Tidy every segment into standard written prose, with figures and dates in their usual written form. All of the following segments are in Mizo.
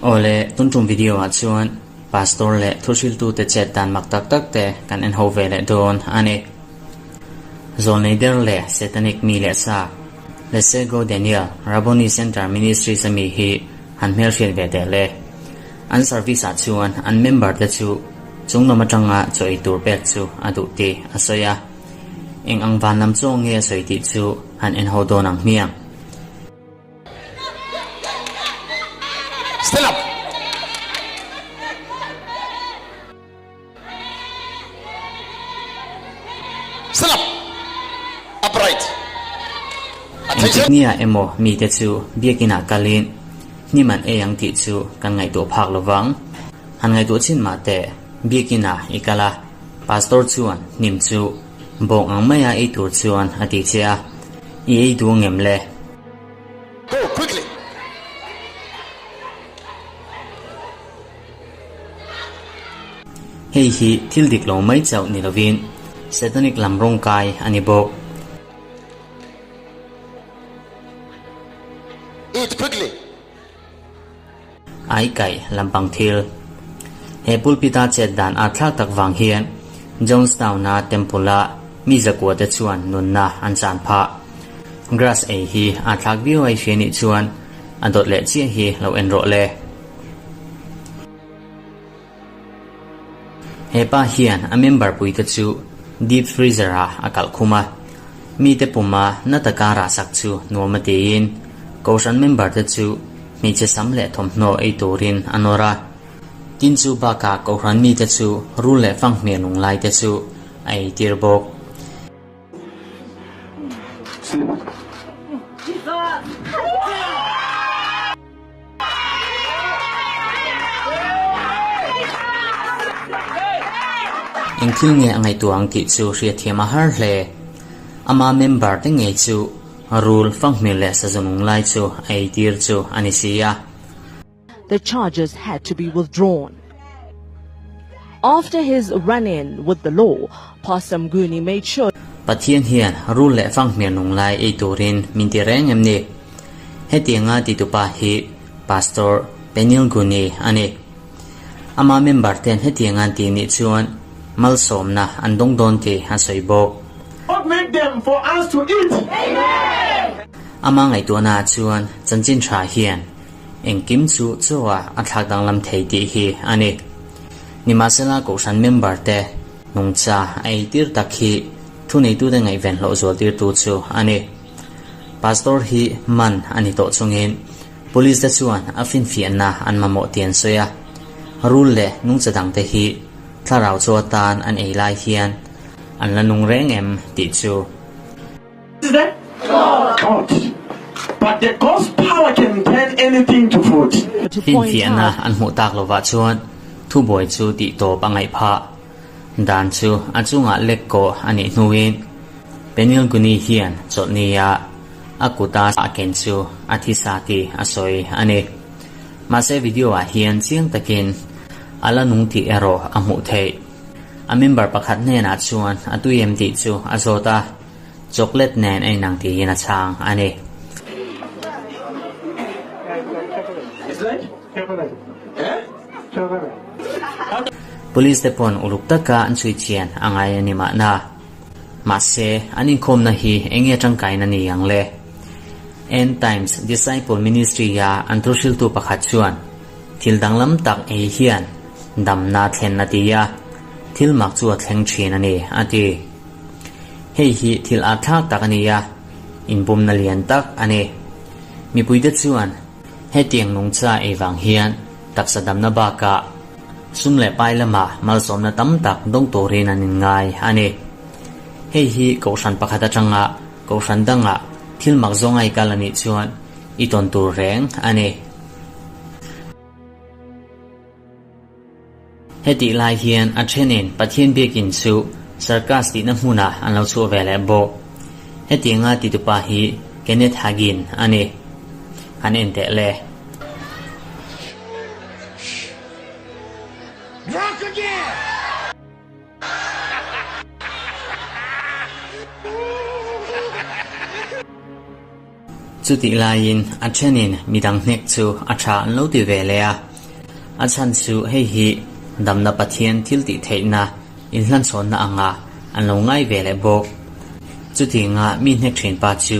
Awle, tun tum video ah chuan Pastor leh thuhriltute chet dan mak tak tak te kan en ho ve leh dawn a ni. Zawlnei der leh Satanic mi leh sa, Lesego Daniel, Rabboni Center Ministries a mi hi han hmelhriat ve teh le. An service ah chuan an member te chu chunglam atanga chaw ei tur pek chu a duh tih a sawi a. Eng ang van lam chaw nge a sawi tih chu han en ho dawn ang hmiang. Stand up! Stand up! Upright! Engtik nia emaw mite chu biakinah kalin hnim an ei ang tih chu kan ngaihtuah phak lo vang. Han ngaihtuah chin mah teh, biakinah i kal a, pastor chuan hnim chu bawng ang maia ei tur chuan a ti che a, i ei duh ngem le? Go quickly! Hei hi thil dik lo mai chauh ni lovin Satanic lam rawngkai a ni bawk. Eat quickly. Ai kaih lampang thil. He pulpit-a chet dan a thlak tak vang hian Jonestown-a temple-a mi zakua te chuan nunna an chan phah. Grass ei hi a thlak viau ai hria nih chuan a dawt leh chiah hi lo en rawh le. He pa hian a member puite chu deep freezer ah a kalh khum a, mite puma na taka rahsak chu nuam a tiin Kohhran member te chu hmeichhe sam leh thawmhnaw ei turin a nawr a. Tin chu bakah Kohhran mite chu rul leh fanghmir nung lai te chu a eitir bawk. Eng thil nge a ngaihtuah ang tih chu hriatthiam a har hle. Ama member te ngei chu rul fanghmir leh sazunung lai chu a eitir chu a ni si a. The charges had to be withdrawn. After his run-in with the law, Pastor Mguni made sure Pathian hian rul leh fanghmir nung lai ei turin min ti reng em ni? Hetianga titupa hi Pastor Peniel Guni a ni. Ama member ten hetianga an tih nih chuan malsawmna an dawng dawn tih a sawi bawk. God made them for us to eat. Ama ngaihtuahnaah chuan chanchin tha hian Engkim chu chaw ah a thlak danglam thei tih hi a ni. Nimahsela Kohhran member te nungcha a eitir tak hi thuneitute ngaihven hlawh zualtirtu chu a ni. Pastor hi man a ni tawh chungin Police te chuan a finfiahna an mamawh tih an sawi a. Rul leh nungcha dangte hi thlarau chaw atan an ei lai hian an la nung reng em tih chu. Is that God? But the God's power can turn anything to food. Finfiahna an hmuh tak lovah chuan thubuai chu tih tawp a ngaih phah. Dan chu a chungah lek kawh a nih hnuin Peniel Guni hian chawlhnia a kuta a ken chu a thi sa tih a sawi a ni. Mahse video ah hian chiang takin a la nung tih erawh a hmuh theih. A member pakhat hnenah chuan a tui em tih chu a zawt a, chocolate nen a inang tiin a chhang a ni. Police te pawn uluk taka an chhui chian a ngai a ni mahna. Mahse, an inkhawmna hi eng nge tangkaina ni ang le? End Times Disciple Ministry-a an thuhriltu pakhat chuan, Thil danglam tak ei hian damna thlen a ti a, thil mak chu a thleng thin a ni, a ti. Hei hi thil atthlak tak a ni a, inbumna lian tak a ni. Mipuite chuan hetiang nungcha ei vang hian taksa damna bakah sum leh pai lamah malsawmna tam tak dawng turin an inngai a ni. Hei hi kohhran pakhat atanga kohhran dangah thil mak zawnga i kal a nih chuan i tawn tur reng a ni. Hetih lai hian a thenin Pathian biakin chu circus tihna hmunah an lo chhuah ve leh bawk. Hetianga titupa hi Kenneth Hagin a ni. Han en teh le. Chutih laiin a thenin midang hnek chu a tha an lo ti ve leh a. A chhan chu hei hi damna Pathian thil tih theihna inhlanchhawnna anga an lo ngai ve leh bawk. Chutianga mi hnek thin pa chu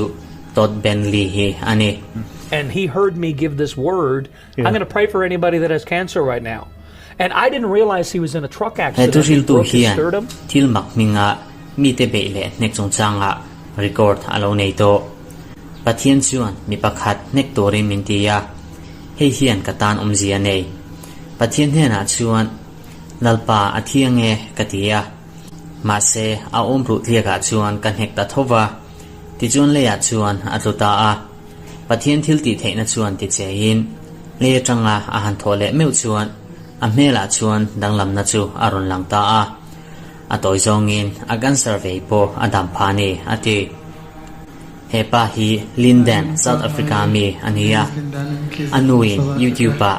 Todd Bentley hi a ni. And he heard me give this word, I'm going to pray for anybody that has cancer right now. And I didn't realize he was in a truck He accident. He thuhriltu broke his hian sternum. thil mak hminga mite beih leh hnek chungchangah record a lo nei tawh. Pathian chuan mi pakhat hnek turin min ti a, hei hian ka tan awmzia a nei. Pathian hnenah chuan, Lalpa a thiang e, ka ti a. Mahse, a awm ruh tliakah chuan ka hnek ta tho va, tichuan leiah chuan a tlu ta a. Pathian thil tih theihna chuan ti cheiin, lei atanga a han thawh leh meuh chuan a hmelah chuan danglamna chu a rawn lang ta a. A tawi zawngin a cancer vei pawh a dam pha a ni, a ti. He pa hi Linden, South Africa mi a ni a. A nuin YouTube-ah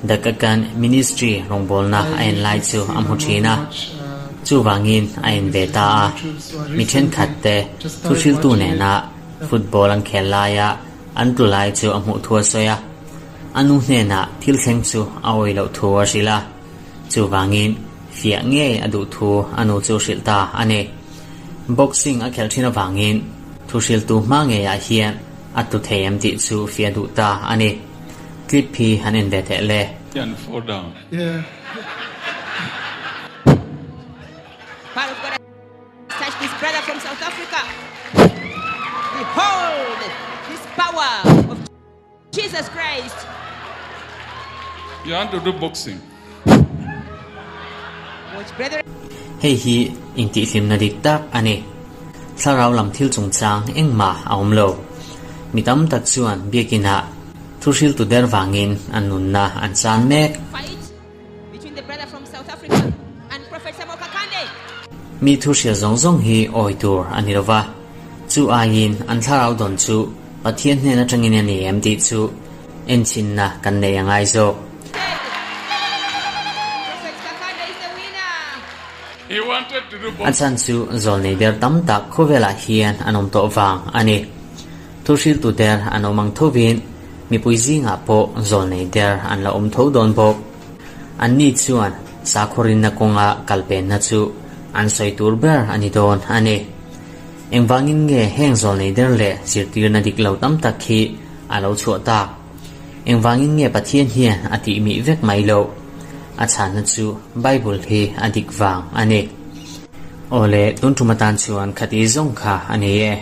The Kakan Ministry rawngbawlna a en lai chu a hmu thin a. Chuvangin a en ve ta a. Mi thenkhat te thuhriltu nena Football an khel laia an tlu lai chu a hmuh thu a sawi a, a nu hnenah thil thleng chu a awih loh thu a hrilh a, chuvangin fiah ngei a duh thu a nu chu hrilh ta a ni. Boxing a khelh thin avangin thu hriltu hma ngeiah hian a tlu thei em tih chu fiah duh ta a ni. Clip hi han en ve teh le. And fall down. Touch this brother from South Africa. Behold this power of Jesus Christ. You want to do boxing? Watch brethren. Hei hi intihhlimna dik tak a ni. Thlarau lam thil chungchang engmah a awm lo. Mi tam tak chuan biakinah thuhriltu der vangin an nunna an chan mek. Fight Between the brother from South Africa and Prophet Samuel Kakande. Mi thu hria zawng zawng hi awi tur a ni lova, chu aiin an thlarau dawn chu Pathian hnen atangin a ni em tih chu enchinna kan nei a ngai zawk. Prophet Kakande is the winner. He wanted to do A chhan chu zawlnei der tam tak khawvelah hian an awm tawh vang a ni. Thuhriltu der an awm ang thovin mipui zingah pawh zawlnei der an la awm tho dawn bawk. Anni chuan sakhawrinna kawnga kalpenna chu an sawi tur ber a ni dawn a ni. Engvangin nge heng zawlnei der leh zirtirna dik lo tam tak hi a lo chhuah tak? Engvangin nge Pathian hian a tih mih vek mai loh? A chhanna chu Bible hi a dik vang a ni. Awle, tun tum atan chuan khati zawng kha a ni e.